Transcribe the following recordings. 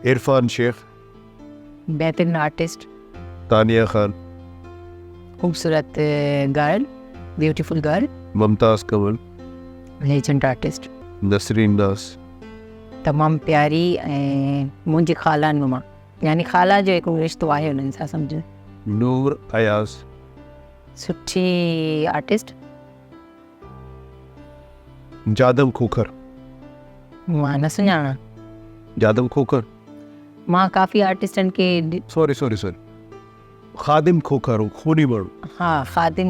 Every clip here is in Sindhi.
عرفان شيخ. بهترين آرٽسٽ. تانيا خان. خوبصورت girl, beautiful girl. Mumtaz Kanwal. Legend artist. Nasreen Das. تمام پياري ۽ منهنجي خالا نما يعني خالا جو هڪ رشتو آهي انهن سان سمجهه. نور اياز. سٺي آرٽسٽ. جادم کوکر. مان نه سڃاڻان. جادم کوکر. مان ڪافي آرٽسٽن کي. سوري سوري سوري خادم کوکر هو خوني ماڻهو. ها خادم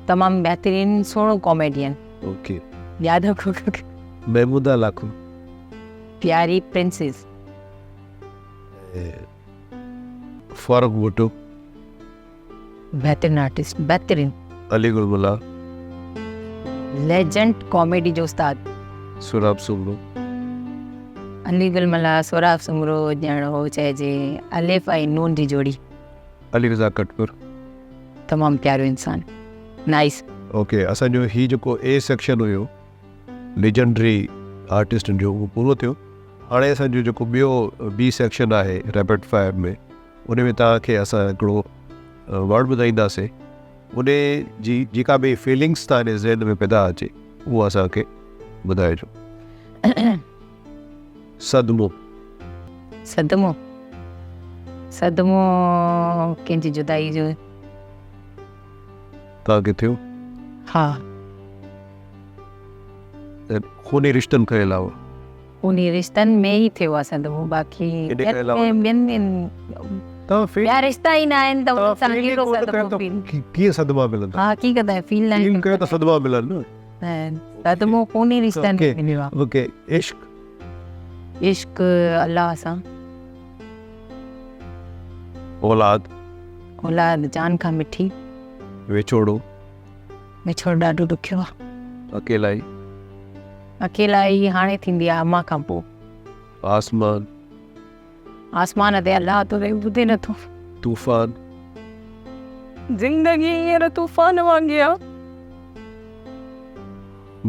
تمام بهترين سهڻو ڪاميڊين. اوڪي. جادم کوکر. محموده لاکو. پياري پرنسز. فاروق ڀٽو. بهترين آرٽسٽ بهترين. علي گل ملاح. ليجنڊ ڪاميڊي جو استاد. سهراب سومرو. علي گل ملاح سهراب سومرو ڄڻ هو چئجي الف ۽ نون جي جوڙي. علي رضا ڪٽپر. تمام پيارو انسان نائيس. اوڪي اسان جو هي جيڪو اي سيڪشن هيو ليجنڊري آرٽسٽن جو اهو پورو ٿيو هاڻي اسان جو جيڪو ٻيو بي سيڪشن آهي ريپڊ فائر ۾ ان ۾ توهان کي اسان هڪڙو ورڊ ٻڌائينداسين ان جي جيڪا به فيلنگس توهان جي ذهن ۾ پيدا اچي اهو اسان کي ٻڌائجو. صدمو. صدمو صدمو ڪنهن جي جدائي جو. توهان کي ٿيو؟ ها. خوني رشتن کان علاوه. انهي رشتن ۾ ئي ٿيو آ صدمو باقي ٻين ٻيا رشتا ئي نه آهن ته انهن سان ڪهڙو صدمو فيل ڪيئن صدما ملندا ها حقيقت آهي فيل نه فيل ڪيو ته صدما ملن نه صدمو خوني رشتن ۾ مليو آ اوڪي عشق عشق الله سان اولاد اولاد جان کان مٺي وڇوڙو وڇوڙو ڏاڍو ڏکيو آ اڪيلائي اڪيلائي هاڻي ٿيندي آ امان کان پوء. آسمان. آسمان تي الله ٿو رهي ٻڌي نه ٿو. طوفان. زندگي هينئر طوفان وانگي آ.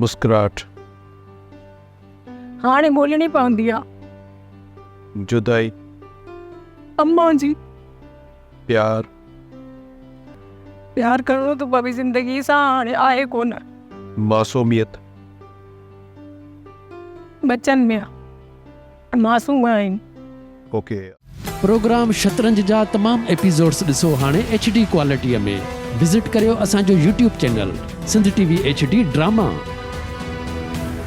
مسڪراهٽ. هاڻي ٻولڻي پوندي آ. جدائي. امان جي. پيار. پيار ڪرڻو ٿو پوي زندگي سان هاڻي آهي ڪونه. معصوميت. ٻچن ۾ معصوم آهن. اوڪي. پروگرام شطرنج جا تمام ايپيسوڊس ڏسو هاڻي ايڇ ڊي ڪوالٽيء ۾ وزٽ ڪريو اسان جو YouTube channel Sindh T V H D drama.